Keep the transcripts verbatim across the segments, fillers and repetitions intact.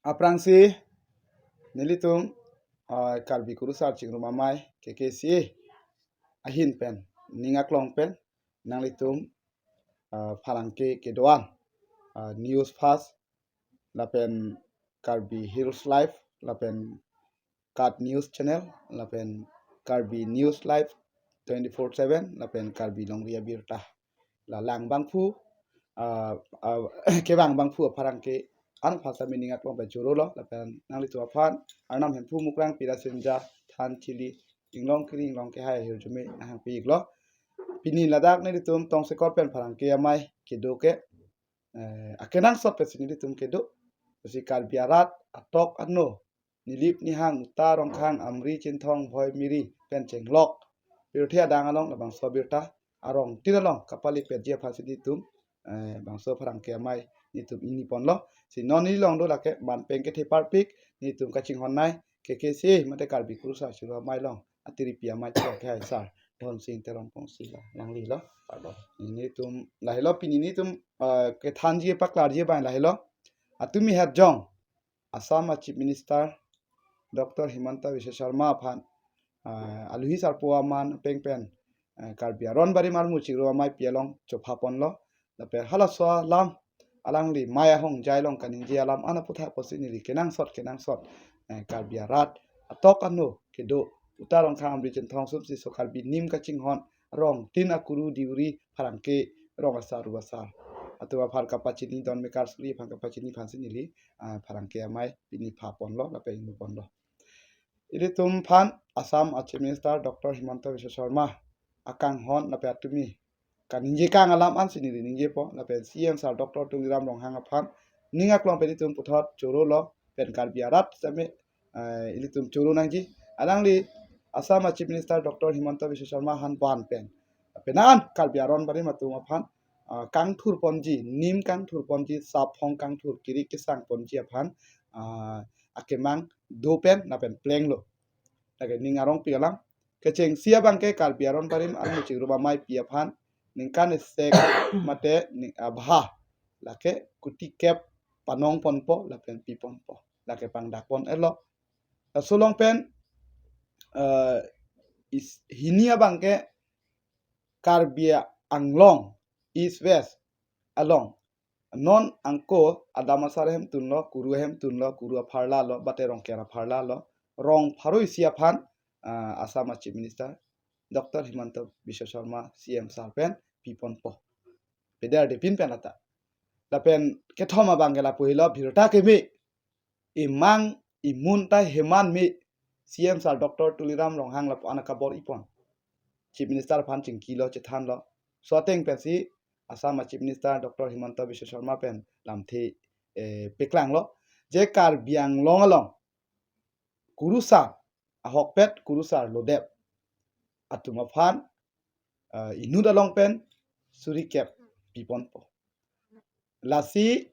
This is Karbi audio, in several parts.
Aphrangsi nelitum, ah, Karbi Kurusar Chingrum Amei, K K C A ahin pen, ning aklong pen nanglitum, ah, pharangke kedo-an, ah, News Fast, lapen Karbi Hills Live, lapen KAT News Channel, lapen Karbi News Live twenty-four seven, lapen Karbi Longri Abirta. La lang bangphu, ah, ah, kevang bangphu apharangke an phasa mening aklong pen choro lo, lapen nanglitum aphan Arnam Hemphu, Mukrang, Pira, Sinja, Than, Chili, Inglong Kiri, Inglong Kehai ahirjume nanghangpi-iklo. Pini ladak nelitum tongsekot pen pharangke amei kedo ke, eh, akenangsot pensi nelitum kedo. Pensi Karbi arat atok ano, Nilip Nihang, Uta Rongkhang, Amri Chinthong, Bhoi Miri pen chenglok pirthe adang along labangso abirta arongtin along kapalipetji aphansi nelitum, eh, bangso pharangke amei nelitum ingni ponlo. Si non neli along do lake manpeng kethe parpik, nelitum kachinghon nei, K K C A mate Karbi Kurusar Chingrum Amei along atiripi amei chok kehai sar Dhonsing Teron Pongsi la, langlilo. Pardon. Nelitum lahelo, pini nelitum, eh, kethanji paklarji abang lahelo. Atumi het jong Assam a Chief Minister Doctor Himanta Biswa Sarma aphan, ah, aluhi sarpo aman peng pen, eh, Karbi Aron Barim Armu Chingrum Amei pi along chopha ponlo. Lapen halaso alam, alangli mei ahongjai along kaningje alam an aputhak apotsi neli kenangsot kenangsot, eh, Karbi arat atok ano kedo Uta Rongkhang, Amri Chinthong, sumsi so Karbi nim kachinghon, rongtin akuru diuri, pharangke rong asar ru asar atum aphan kapachini, don mekar suri aphan kapachini aphansi neli, ah, pharangke amei pini pha ponlo lapen ingni ponlo. Ilitum aphan Assam a Chief Minister Doctor Himanta Biswa Sarma akanghon lapen atumi kaningje kang alam ansi neli ningjepo, lapen C M sar Doctor Tuliram Ronghang aphan ning aklong pen itum puthot choro lo, pen Karbi arat same, eh, ilitum choro nangji. Alangli Assam a Chief Minister Doctor Himanta Biswa Sarma aphan van pen, penang Karbi Aron Barim atum aphan, ah, kangthur ponji, nim kangthur ponji, saphong kangthur, kiri kesang ponji aphan, ah, akemang do pen lapen plenglo. Lake ning arongpik alam. Kechengsi abangke Karbi Aron Barim Armu Chingrum Amei pi aphan ningkan esek mate ning abha lake kuti kep panong ponpo lapen pi ponpo. Lake pangdak pon-etlo. Laso along pen, eh, is, hini abangke Karbi Anglong East West along non angko adam asar ahemtunlo, kuru ahemtunlo, kuru apharlalo, bate Rongker apharlalo, rong pharo isi aphan, ah, Assam a Chief Minister Doctor Himanta Biswa Sarma C M sar pen pi ponpo. Pederdepin pen lata. Lapen kethom abangke lapu helo, birta keme, imang imun ta heman me, C M sar Doctor Tuliram Ronghang lapu-an kabor-i pon. Chief Minister aphan chingkilo, chethanlo. So ateng pensi Assam a Chief Minister Doctor Himanta Biswa Sarma pen lamthe, eh, peklanglo, je Karbi Anglong along kurusar, ahokpet kurusar lodep atum aphan, eh, inut along pen suri kep pi ponpo. Lasi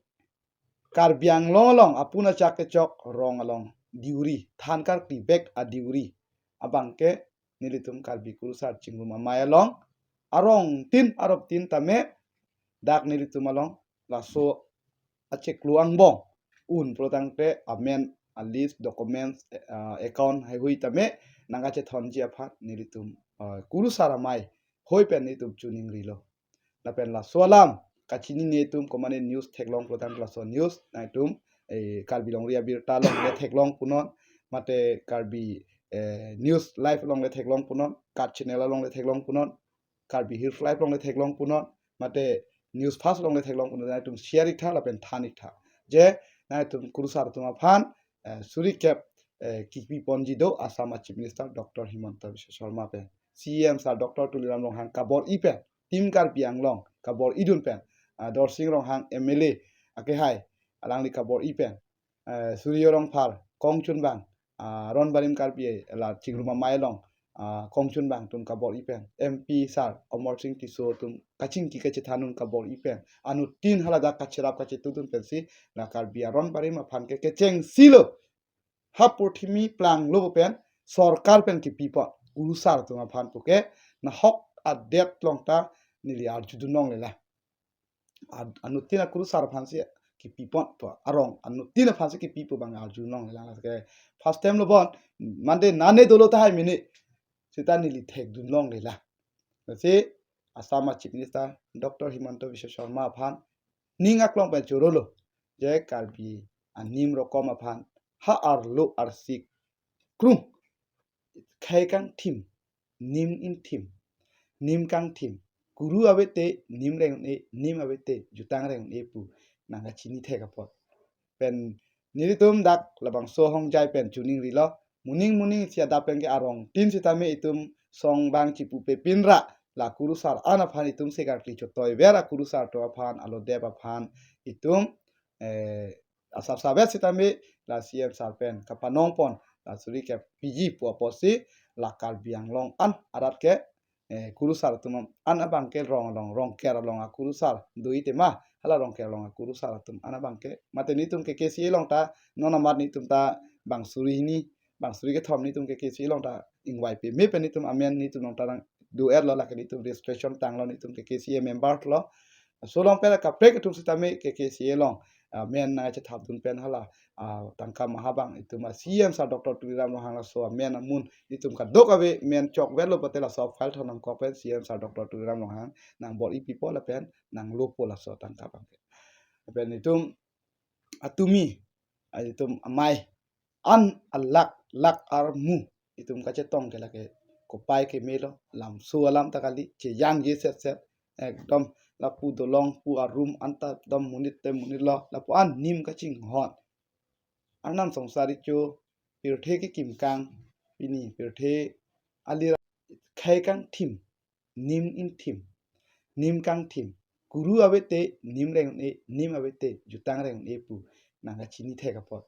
Karbi Anglong along apun achak kechok rong along diuri, than karkli bek adiuri abangke nelitum Karbi Kurusar Chingrum Amei along arongtin aroptin tame dak nelitum along laso achiklo angbong un pulotangte amen a list, documents, eh, ah, account heihui tame nangkachethonji aphan nelitum, ah, Kurusar Amei hoi pen nelitum chuningrilo. Lapen laso alam kachinine atum komane news theklong pulotang laso news nangtum, eh, Karbi Longri Abirta alongle theklong punon, mate Karbi, eh, News Live alongle theklong punon, KAT Channel alongle theklong punon, Karbi Hills Live alongle theklong punon, mate News Fast alongle theklong punon, nangtum share-ik tha lapen than-ik tha. Je nangtum kurusar atum aphan, eh, suri kep, eh, kipi ponji do Assam a Chief Minister Doctor Himanta Biswa Sarma pen, C M sar Doctor Tuliram Ronghang kabor-i pen, Team Karbi Anglong kabor-idun pen, ah, Dorsing Ronghang M L A akehai alangli kabor-i pen, eh, Surjya Rongphar kongchunbang, ah, Aron Barim Karbi la Chingrum Amei along, ah, kongchunbang atum kabor-i pen, M P sar Amarsing Tisso atum kachingki kachethandun kabor-i pen, anuttin haladak kacherap kachetudun pensi la Karbi Aron Barim aphan ke kechengsi lo, ha purthimi planglo pen sorkar pen kipi pon, kurusar atum aphan puke nahok adet along ta neli arjudun longle la. Ad-, anuttin akurusar aphansi kipipon pu arong anuttin aphansi kipipo abang arjulonglelang. Lake first time lo bon, mande nane dolo tahai mene seta neli thekdunlonglelang. Lasi Assam a Chief Minister Doctor Himanta Biswa Sarma aphan ning aklong pen chorolo, je Karbi anim rokom aphan ha arlo arsik krung khei kangthim, nim ingthim, nim kangthim, kuru avete nim reng-un-e, nim avete jutang reng-un-e pu nangkachini thek apot. Pen nelitum dak labangso ahongjai pen choningrilo, moning moning isi adap pen ke arongtin sitame itum song bang chipupe pinra la kurusar an aphan itum sekarkli chotoiver, a kurusar atum aphan, alodep aphan itum eh, asap savet sitame la C M sir pen kapanongpon, la suri kepiji pu apotsi la Karbi Anglong an arat ke, eh, kurusar atum an abang ke rong along, Rongker along a kurusar do-i tema, hala Rongker along a kurusar atum an abang ke, mate nelitum K K C A along ta non amat nelitum ta bang suri hini, bang suri kethom nelitum K K C A along ta ingvai peme pen nelitum amen nelitum along ta nang do-etlo, lake nelitum registration tanglo, nelitum K K C A member lo. Laso along pen kaprek atum sitame K K C A along, ah, amen nangchethapdun pen hala, ah, tangka maha abang itum a C M sir Doctor Tuliram Ronghang laso amen amun itum kadokave men chokverlo pute laso file thon nangkok pen C M sir Doctor Tuliram Ronghang nangbor-i pipo lapen nanglopo laso tangka abang. Lapen itum atumi, ah, itum amei an alak lak armu itum kachetong ke lake kopai kemelo, lamso alam ta kali, cheyangje setset, ekdom lapu dolong pu arum anta ekdom monit te monitlo, lapu an nim kachinghon. Arnam songsari cho, pirthe kekimkang, pini pirthe alir khei kangthim, nim ingthim, nim kangthim, kuru avete nim reng-un-e, nim avete jutang reng-un-e pu nangkachini thek apot.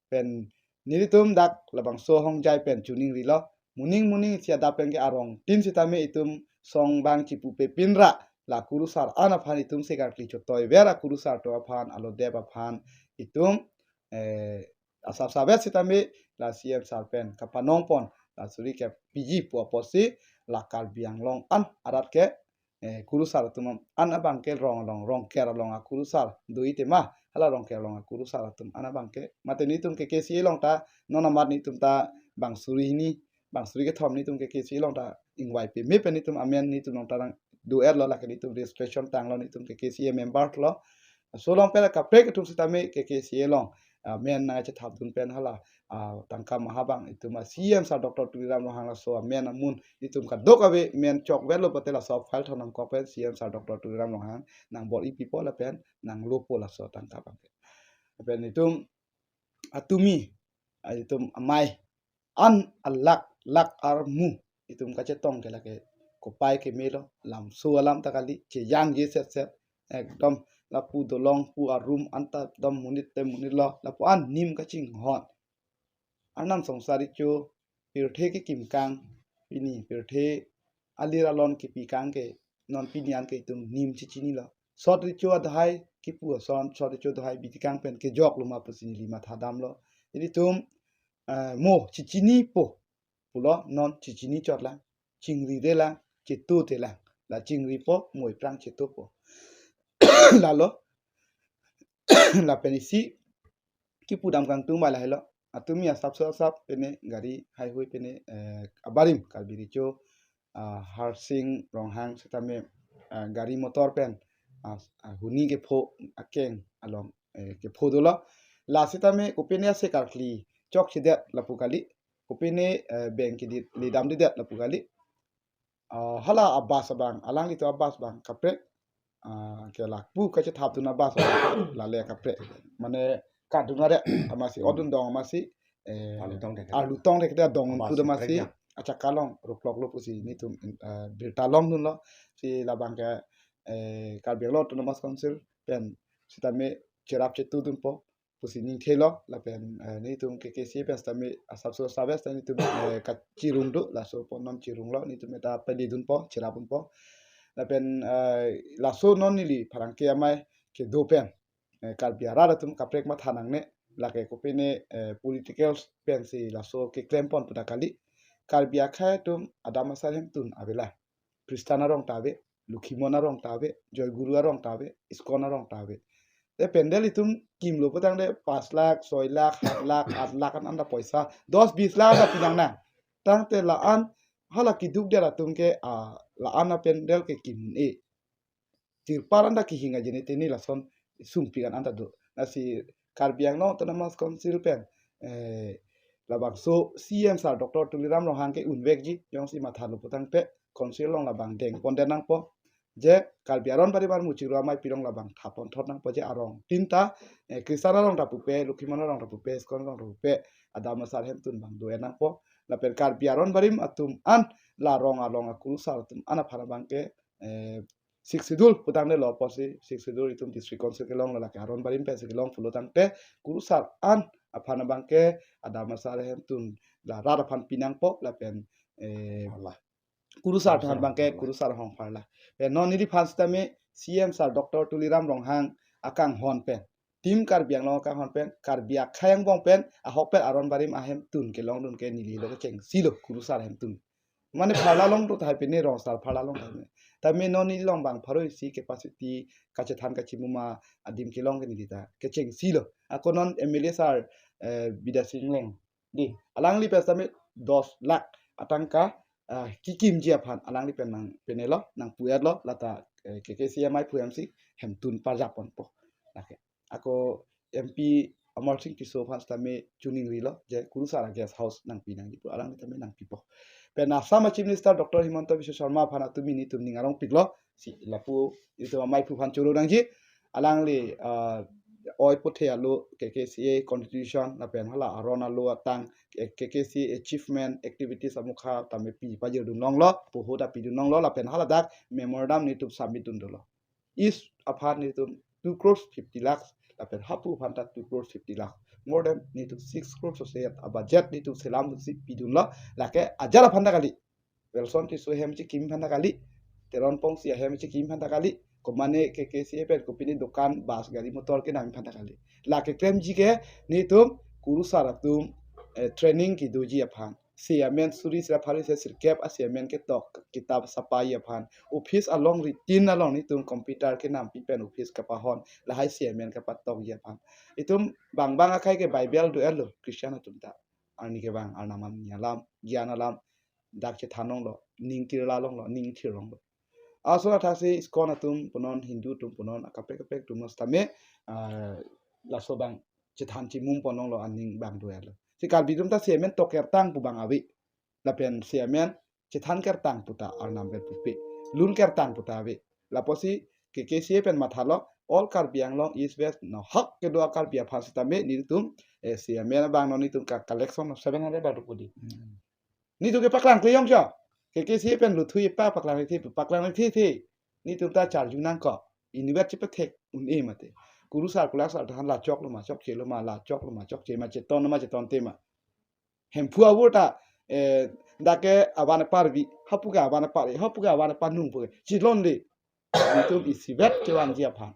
Pen nelitum dak labangso ahongjai pen choningrilo, moning moning isi adap pen ke arongtin sitame itum song bang chipupe pinra la kurusar an aphan itum sekarkli chotoiver, a kurusar atum aphan, alodep aphan itum, eh, asap savet sitame la C M sir pen kapanongpon, la suri kepiji pu apotsi la Karbi Anglong an arat ke, eh, kurusar atum an abang ke rong along, Rongker along a kurusar do-i tema, hala Rongker along a kurusar atum an abang ke, mate nelitum K K C A along ta non amat nelitum ta bang suri hini, bang suri kethom nelitum K K C A along ta ingvai peme pen nelitum amen nelitum along ta nang do-etlo, lake nelitum registration tanglo, nelitum K K C A member lo. Laso along pen kaprek atum sitame K K C A along, ah, amen nangchethapdun pen hala, ah, tangka maha abang itum a C M sir Doctor Tuliram Ronghang laso amen amun itum kadokave men chokverlo pute laso file thon nangkok pen C M sir Doctor Tuliram Ronghang nangbor-i pipo lapen nanglopo laso tangka abang. Lapen itum atumi, ah, itum amei an alak lak armu itum kachetong ke lake kopai kemelo, lamso alam ta kali, cheyangje setset, ekdom lapu dolong pu arum anta ekdom monit te monitlo, lapu an nim kachinghon. Arnam songsari cho, pirthe kekimkang, pini pirthe alir alon kepikang ke non pini an ke itum nim chechinilo. Sot recho adhai kipu ason, sot recho adhai bitikang pen kejoklo ma pusi neli mathadamlo. Ilitum, eh, mo chechinipo pulo, non chechini chotlang, chingri relang, chetu telang. La chingripo, mo iphrang chetupo. Lalo, lapen isi kipudam kangtung bai lahelo. Atumi asapso asap pene gari haihui pene, eh, abarim Karbi Recho, ah, Harsing Ronghang sitame, ah, gari motor pen, ah, ah, huni kepho akeng along, eh, kepho dolo. La sitame kopine ase karkli chokchedet lapu kali, kopine, eh, beng kidi lidam didet lapu kali. Ah, hala abas abang, alanglitum abas abang kaprek, ah, ke lapu kachethapdun abas abang lale kaprek. Mane kadun are amatsi, odun dong amatsi, eh, arlutong dek. Arlutong dek dia dong abas pud amatsi, kaprek ya. Achak kalong rukloklo pusi nelitum, eh, birta longdunlo. Si labang ke, eh, Karbi Anglong Autonomous Council pen sitame cherap chetudunpo pusi ningthelo, lapen, eh, nelitum K K C pen sitame asapso saves ta nelitum, eh, kachirung do, laso po non chirunglo, nelitum eta pali dunpo, chirap dunpo. Lapen, eh, laso non neli pherangke amei kedo pen, eh, Karbi arat atum kaprek matha nangne, lake kopine, eh, political pensi laso keklempon pu ta kali. Karbi akhei atum adam asar hemtun avelang. Kristan arong ta ave, Lokhimon arong ta ave, Joy Guru arong ta ave, ISKCON arong ta ave. Te pandal itum kimlo putangte pas lakh, soi lakh, hat lakh, at lakh an anta poisa, dos bis lakh anta pinangnang. Tangte la-an hala keduk det atum ke, ah, la-an apandal ke kim un-e. Tirpal anta kehing ajoine teni lason sungpik an anta do. Lasi Karbi Anglong Autonomous Council pen, eh, labangso C M sir Doctor Tuliram Ronghang ke unvekji, jongsi mathalo putangte council along labang dengpon det nangpo. Je Karbi Aron Barim armu chingrum amei pilong labang thapon thot nangpo, je arong tinta, eh, Christian arong ta pupe, Lokhiman arong ta pupe, ISKCON arong ta pupe, Adamsar hemtun bang do-en nangpo. Lapen Karbi Aron Barim atum an la rong along akurusar atum an aphan abang ke, eh, Sixth Schedule putangte lo apotsi, Sixth Schedule itum District Council kelong, lake Aron Barim pensi kelong pulo tangte, kurusar an aphan abang ke Adamsar hemtun la rat aphan pinangpo, lapen, eh, Pharla. Kurusar aphan Kurusar abang ke hongpharla. Kurusar hongpharla. Pen non neliphan sitame C M sir Doctor Tuliram Ronghang akanghon pen, Team Karbi Anglong akanghon pen, Karbi akhei angbong pen, ahok pen Aron Barim ahemtun kelongdun ke neli lo kechengsilo, kurusar hemtun. Mane pharla longdun tahai pine rongsar pharla long tahai pine. Tame non nelilong bang pharo isi capacity kachethan kachimuma adim kelong ke neli ta kechengsilo. Ako non M L A sir, eh, Bidya Sing Engleng, dei, alangli pen sitame dos lakh atangka, ah, kekimji aphan alangli pen nangpinelo, nangpu-etlo, lata, eh, K K C M I pu M C hemtun parjap ponpo. Lake. Ako M P Amarsing Tisso aphan sitame choningrilo, je kurusar a guest house nangpi nangji pu, alangli tame nangpipo. Pen Assam a Chief Minister Doctor Himanta Biswa Sarma aphan atum nelitum ning arongpiklo, si lapu itum amei pu aphan choro nangji, alangli, ah, oi puthe alo K K C A constitution, lapen hala aron alo atang, eh, K K C A achievement activities amukha tame pi pajirdun longlo, poho ta pidun longlo, lapen haladak memorandum nelitum submit dun dolo. East aphan nelitum two crores fifty lakhs, lapen hapu aphan ta two crores fifty lakhs. More than nelitum six crores ose a budget nelitum selam si pidunlo, lake ajat aphan ta kali. Welson Tisso ahem chekim aphan ta kali. Teron Pongsi ahem chekim aphan ta kali. Komane K K C A pen kopine dokan, bus, gari motor kenam aphan ta kali. Lake klemji ke nelitum kurusar atum, eh, training kedoji aphan. Chairman suri sra pharo isi sirkep a chairman ketok kitap sapai aphan. Office along routine along nelitum computer kenampi pen office kapahon, lahai chairman kapatokji aphan. Itum bang bang akhei ke Bible do-etlo Christian atum ta. Arni ke bang arnam an ni alam, gyan alam, dak chethan longlo, ning kirla longlo, ning thir longlo. Aso athasi ISKCON atum punon, Hindu atum punon, akaprek kaprek atum sitame, ah, laso bang chethan chimum pon longlo, aning bang do-etlo. Si Karbi atum ta chairman tok kertang pu bang ave. Lapen chairman chethan kertang puta arnam pen pupe. Lun kertang puta ave. Lapusi K K C A pen mathalo, all Karbi Anglong East West nohok kedo a Karbi aphan sitame nelitum, eh, chairman abang non nelitum ka collection seven hundred baru pudi. Hmm. Nelitum ke paklang kleyong cha. K K C A pen luthui pa paklang the, paklang the the. Nelitum ta charju nangkok. Inutvet chepethek un-e mate. Kurusar kulasar tahan la choklo ma chokchelo ma, la choklo ma chokche ma, chetonlo ma chetonte ma. Hemphu avur ta, eh, dak ke avan parvi, hapu ke avan parvi, hapu ke avan panung pu ke chilonde. Nelitum isivet kevanji aphan.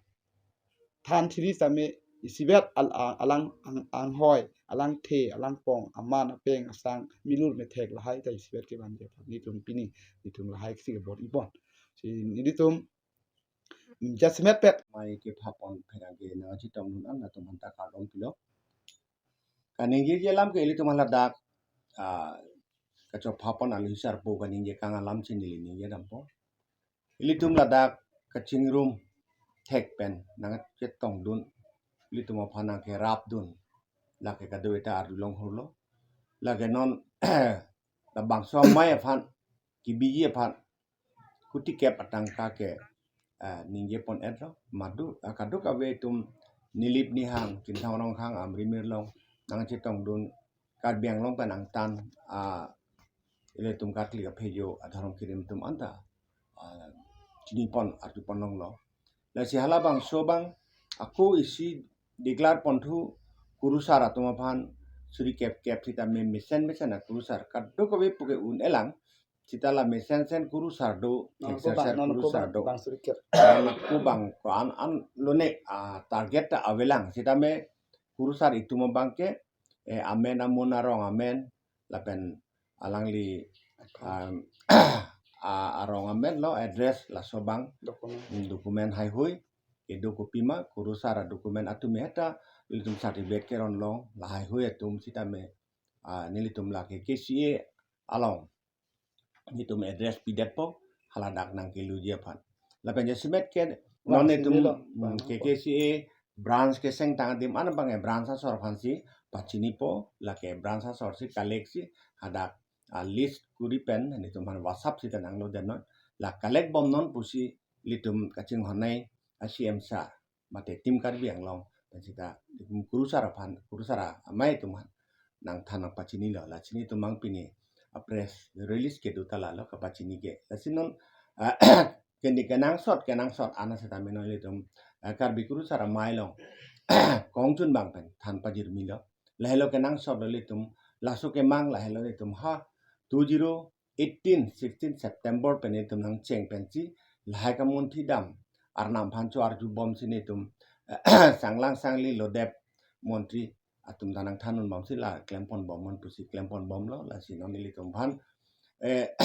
Than thiri sitame isivet al-, a-, alang ang-, anghoi, alang the, alang pong, aman, apeng, asang, milur methek lahai ta isivet kevanji aphan. Nelitum pini, nelitum lahai si kebor-ipon. Si nelitum, mm, jasemet pet. Amei kepha pon pherang ke nangchetongdun an latum aphanta kardom pilo. Kaningje alam ke ilitum ladak, ah, kachopha pon alu sarpo kaningje kang alam si neli ningje dampo. Ilitum ladak kachingrum thek pen nangchetongdun. Ilitum aphan nangkerapdun. Lake kadokave ta arjulong hurlo. Lake non labangso amei aphan, kebiji aphan, kuti kep atangka ke, ah, ningje pon-etlo. Madu, ah, kadokave atum Nilip Nihang, Chinthong Rongkhang, Amri Mirlong, nangchetongdun, Karbi Anglong pen angtan, ah, ilitum Catholic aphejo adhorom kirim atum anta, ah, chini pon, arju pon longlo. Lasi halabangso bang, ako isi declare ponthu kurusar atum aphan suri kep kep sitame mesen mesen akurusar kadokave puke un-elang, sita la mesen sen kurusar do, non ko mesen bang, sen non ko kurusar bang, do. Bang suri kep. Non ko bang ko an an lone, ah, target ta avelang. Sitame kurusar itum abang ke, eh, amen amun arong amen, lapen alangli, um, ah, arong amen lo address laso bang, document, mm, document haihui. kedo kopima, kurusar adocument atum heta ilitum certificate keron long, lahaihui atum sitame, ah, nelitum lake K C A along nelitum address pidetpo, haladak nangkeluji aphan. Lapen jasemet ke non Bang, itum, sini lo, hmm, bang, K K C A branch kesengtang adim an abang e branch asor aphansi pachinipo, lake branch asor si collect si hadak a list kuri pen nelitum aphan WhatsApp sita nanglo den non. La collect bomnon pusi ilitum kachinghon nei a C M sir mate Team Karbi Anglong pen sita ilitum kurusar aphan, kurusar amei atum aphan nangthan nangpachinilo. Lasi nelitum abang pini a press release kedo ta lalo kapachini ke. Lasi non, ah, keni kenangsot, kenangsot ana sitame non ilitum, ah, Karbi kurusar amei along kongchun abang pen than pajirmilo. Lahelo kenangsot lo ilitum, laso kemang lahelo ilitum ha two zero eighteen, sixteen September pen ilitum nangcheng pensi lahai kamunthi dam Arnam aphan cho-arju bomsi nelitum sanglang sangli lodep montri atum ta nangthan un bomsi la klempon bomnon pusi klempon bomlo. Lasi non ilitum aphan, eh,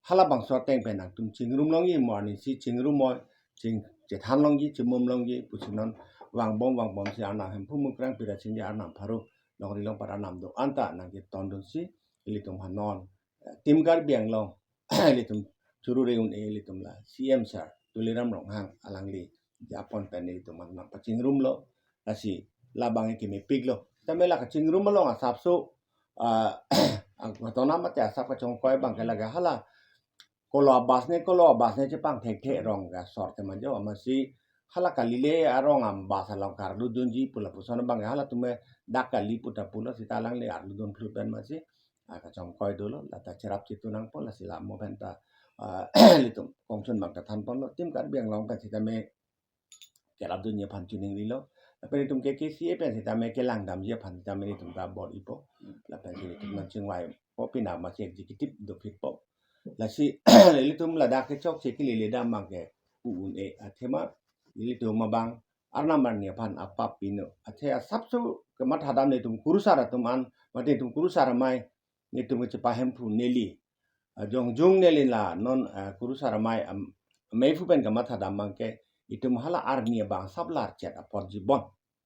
halabangso ateng pen nangtum chingrum longji, mo arnisi chingrum moi, ching chethan longji, chimum longji pusi non vangbom vangbomsi Arnam Hemphu Mukrang Pirasingje Arnam Pharo longri longpat Arnam do-an ta nangketondunsi ilitum aphan non, eh, Team Karbi Anglong ilitum churu re un-e ilitum la C M sir Tuliram Ronghang alangli japon pen ilitum aphan nangpachingrumlo. Lasi labang ke mepiklo. Tame la kachingrum along asapso, ah, ang kotona mate asap kachongkoi abang ke lake hala kolo a bus ne, kolo a bus ne chepang thekthe arong ke asor te manjo, amatsi hala kalile arong a bus along karlu dunji pu lapuson abang ke halatum ke dak kali pu ta pulo sita alangli arlu dun phlu pen amatsi, ah, kachongkoi dolo, lata cherap chitu nangpo, lasi la mo pen ta, ah, ilitum kongchun abang ta thanponlo, Team Karbi Anglong pen sitame kerap dunji aphan chiningrilo. Lapen itum K K C A pen sitame kelangdamji aphan sitame itum ta bor-ipo. Lapen si itum nangchingvaipo pina amatsi executive dophitpo. Lasi ilitum ladak kechokche kelele dam abang ke u un-e athema ilitum abang Arnam arni aphan apap pino. Athe asapso kemathadam nelitum kurusar atum an, mate itum kurusar amei, nelitum kechepahemphu neli, ah, jongjung neli la non, ah, kurusar amei am-, ameiphu pen kemathadam abang ke itum hala arni abang asap larchet apotji bon.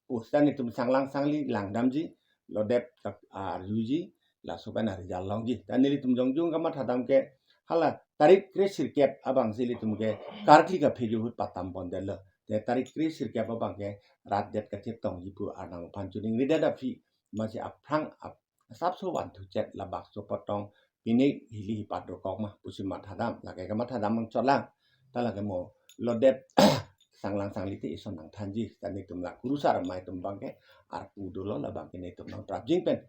Us ta nelitum sanglang sangli langdamji, lodep kak-, ah, arjuji, laso pen arijal longji. Ta nelitum jongjung kemathadam ke hala tarik kre sirkep abangsi ilitum ke karkli kapheju ahut patam pondetlo. Te tarik kre sirkep abang ke rat det kachetongji pu Arnam aphan chiningridet aphi, amatsi aphrang ap-, asapso vanthuchet labakso apot tong pini hili hipat rokok ma pusi mathadam, lake kemathadam abang cholang. Ta lake mo lodep sanglang sangli te ison nangthanji, ta nelitum la kurusar amei atum abang ke arpu dolo, labang ke nelitum nangprapjin pen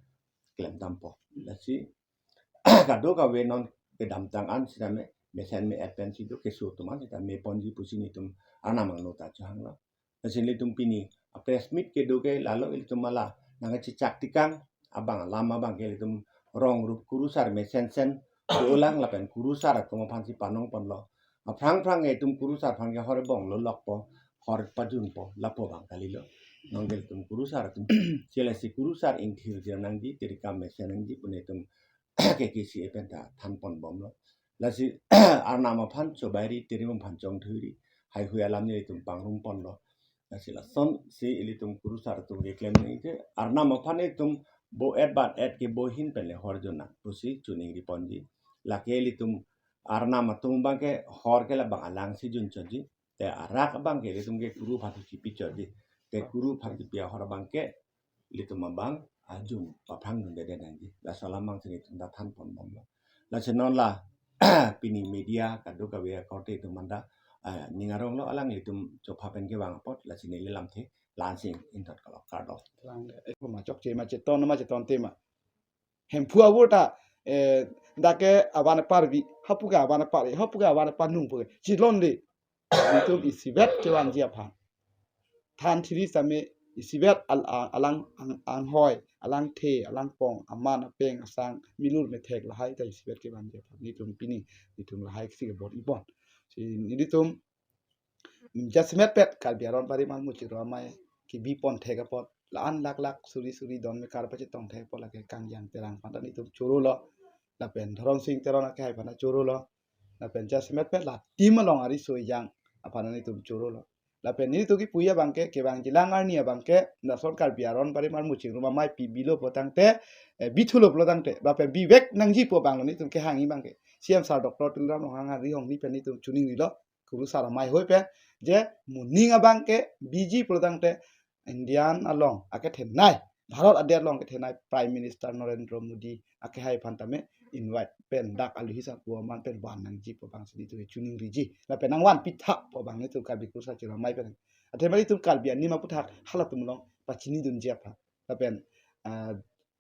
klemdampo. Lasi kadokave non kedamtang an sitame mesen me-et pensi do, keso atum an sitame ponji pusi nelitum Arnam angno ta chohanglo. Lasi nelitum pini a press meet kedo ke lalo, ilitum hala nangkachechak tikang abang alam abang ke ilitum rong rup kurusar mesensen dolang lapen kurusar atum aphansi panong ponlo. Aphrang phrang itum kurusar aphan ke hor bonglo lokpo, hor pajunpo, lapu abang kalilo. Non ke ilitum kurusar atum, chele si kurusar ingthir jir nangji, tirika mesen nangji pu nelitum K K C A pen ta thanpon bomlo. Lasi Arnam aphan chobairi, tirim aphan chongthuiri, haihui alam nelitum pangrumponlo. Lasi lasonsi ilitum kurusar atum keklem nangji ke, Arnam aphan itum bo-et bat-et ke bohin pen le hor jun nang pusi chiningriponji. Lake ilitum Arnam atum abang ke hor ke labang alangsi junchotji. Te arak abang ke ilitum ke kuru aphan chipichotji. Te kuru aphan chipi ahor abang ke ilitum abang ajun paphrang dundedet nangji. Laso alam abangsi nelitum ta thanpon bomlo. Lasi non la pini media kadokave akorte atum anta, ah, ning aronglo, alanglitum chopha pen kevang apot, lasi neli lamthe la-ansi ingthot kalok, kardom. Lang de, eh, ma chokche ma cheton ma chetonthe ma. Hemphu avur ta, eh, dak ke avan apar vi, hapu ke avan apar, hapu ke avan apar nung pu ke chilon de. Itum isivet kevanji aphan. Than thiri sitame isivet al-, a-, alang ang-, anghoi, alangthe, alangpong, aman, apeng, asang, milur, methek, lahai ta isivet kevanji aphan. Nelitum pini, nelitum lahai si kebor-ipon. Si nelitum jasemet pet Karbi aron pari man muchit ro amei kebipon thek apot. La-an lak lak suri suri don mekar pachetong thek apot lake Kangjang Terang aphan ta nelitum chorolo. Lapen Dhoromsing Teron akehai aphan ta chorolo. Lapen jasemet pet la Team along ariso ejang aphan ta nelitum chorolo. Lapen nelitum kipu abangke, kevangjilang arni abangke, lason Karbi aron barim armu chingrum amei pibilo pulotangte, eh, bithulo pulotangte, lapen bivek nangji pu abanglo nelitum kehangji abangke. C M sir Doctor Tuliram Ronghang ari hongni pen nelitum choningrilo, Kurusar amei hoi pen, je moning abangke biji pulotangte, Indian along akethenei, Bharat adet along akethenei Prime Minister Narendra Modi akehai aphan tame invite pen dak aluhi sarpo aman pen van nangji pu abangsi nelitum choningriji. Lapen nangvan pitha pu abang nelitum Karbi Kurusar chingrum amei pen. Athema nelitum Karbi anim aputhak halatum along pachinidunji aphan. Lapen, ah,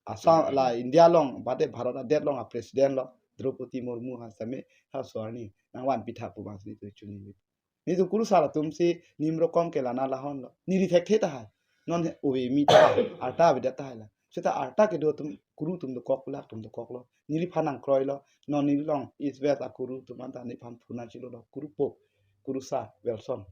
Assam la India along, bade Bharat adet along a-president lo, Draupadi Murmu ha tame, ha so arni, nangvan pitha pu abangsi nelitum choningri. Nelitum Kurusar atumsi nim rokom kelana lahonlo. Neli thekthe tahai. Non he ove mi tahai, arta avedet tahai la. Seta arta kedo atum, Kuru atum dokok, kulak atum dokoklo. Neliphan nangkroilo. Non neli along East West a-Kuru atum anta neliphan phuna chilolo. Kurupo, Kurusar, Wilson.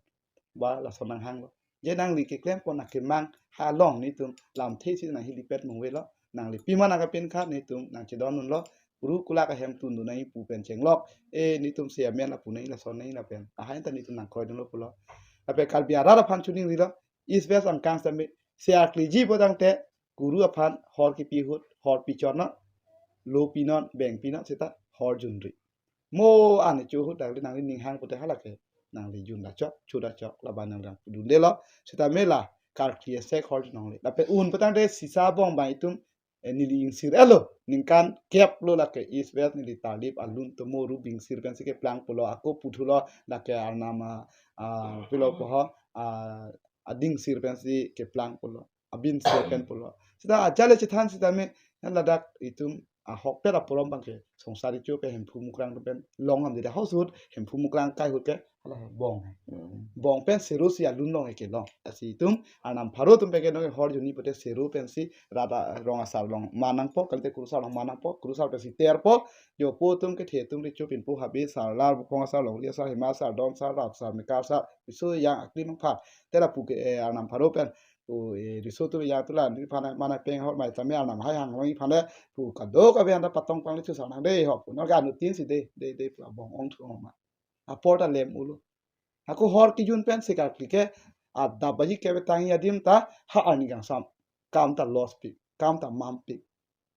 Ba lason nanghanglo. Je nangli keklempo nangkemang ha along nelitum lamthe si nanghelipet mungvelo. Nangli pima nangkapin kha nelitum nangchedondunlo. Kuru kulak ahem tundun nangji pu pen chenglok. E nelitum se amen lapu nangji lason nangji lapen. Ahai ta nelitum nangkroidunlo pulo. Lapen Karbi arat aphan choningrilo. East West angkang sitame se arkliji pulotangte Kuru aphan hor kipi ahut, hor pichornon, lo pinon, beng pinon, seta hor junri. Mo an cho ahut nangli nangli ninghang pute halake. Nangli junra chok, chura chok, laban nangli nangpudundelo. Seta mela, karkli esek hor junongle. Lapen un pulotangte sisa bong abang itum, eh, neli ingsir-etlo. Ningkan kep lo lake East West neli tarlip alun tomo ru bingsir pensi keplang pulo. Ako puthulo lake Arnam a, a, pilo poho, a, adingsir pensi keplang pulo. Abinsir pen pulo. Seta ajale chethan sitame, yan ladak itum ahokpet aporom abangke. Songsari cho pe Hemphu Mukrang pen long am dida house ahut, Hemphu Mukrang kai ahut ke, hala bong. Hmm. Bong pen seru si alun long eke long. Lasi itum, Arnam pharo atum pen ke nong hor junji pute seru pensi rada rong asar along man nangpo, kalite Kurusar along man nangpo, Kurusar pensi terpo, jopo atum kethe atum recho pinpo habe, Sarlar, Buphong asar, Longri asar, Hima asar, Don asar, Rap asar, Mekar asar, Riso Ejang akli mangpha. Tera pu ke, eh, Arnam pharo pen, o, eh, riso atum ejang atum la, neliphan mana peng hor mai tame Arnam hai hang long iphan le, pu kadokave anta patong pangli chusar nang de ho, pu nor ga nu tin si de, de, de, pu abong ongthu ong ma. Apor ta lem ulo. Ako hor kijun pen se karkli ke, adap baji kebe tangji adim ta, ha arni kangsam. Kam ta loss pi, kam ta mam pi.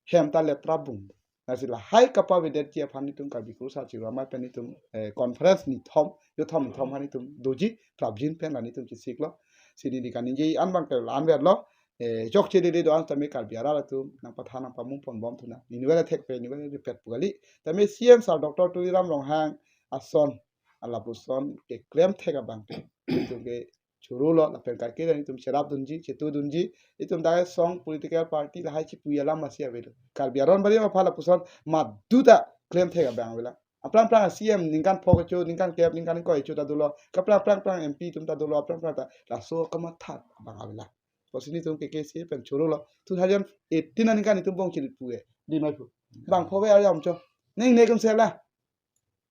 Hem ta letra bung. Lasi lahai kapavedetji aphan nelitum Karbi Kurusar chingrum amei pen nelitum, eh, conference nithom, yothom nithom aphan nelitum doji, prapjin pen la nelitum chesiklo. Si neli kaningje an abangke la-an verlo, eh, chokche dede do-an tame Karbi arat atum, nangpathan nangpamung ponbom thu nang. Neli vele thek pen, neli vele ripet pu kali. Tame C M sir Doctor Tuliram Ronghang ason, alapuson keklem thek abangke. Nelitum ke chorolo, lapen kaiketa nelitum cherapdunji, chetudunji, itum dak song political party lahai chipu alam masi avelo. Karbi aron barim aphan lapuson madu ta klem thek abang avela. Aphrang phrang C M ningkan pho kecho, ningkan kep, ningkan ingkoi kecho ta dolo. Kaphrang phrang phrang M P atum ta dolo, aphrang phrang ta laso kamatha abang avela. Pusi nelitum ke kesi pen chorolo. Two thousand eighteen aningkan itum bong chiri pu e. Di mai pu. Bang pho ve ari amcho. Ning ne kum sela.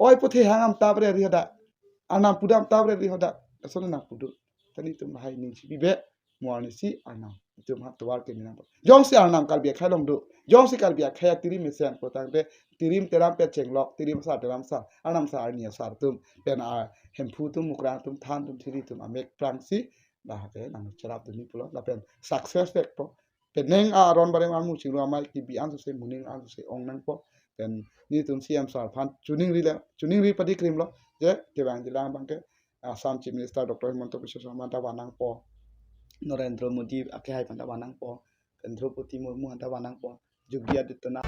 Oi puthe hang am tap re ri hoda. Arnam pudam tap re ri hoda. Lason nangpudu. Tani itum hai ning chipi be. Mo arni si Arnam. Itum ha tovar ke minang. Jongsi Arnam Karbi akhei along do. Jongsi Karbi akhei atirim mesen pulotangte. Tirim teram pet chenglok. Tirim asar teram asar. Arnam asar arni asar atum. Pen a Hemphu atum Mukrang atum Than atum Thiri atum amek prangsi. Lahai ke nangcherapdunji pulo. Lapen success vekpo. Penang aron barim armu chingrum amei kebi ansose moning ansose ong nangpo. Pen nelitum C M sir aphan choningri le, choningri padikrimlo. Je kevangjilang abangke Assam Chief Minister Doctor Himanta Biswa Sarma ta van nangpo. Narendra Modi akehai aphan ta van nangpo. Pen Draupadi Murmu aphan ta van nangpo. Yogi Adityanath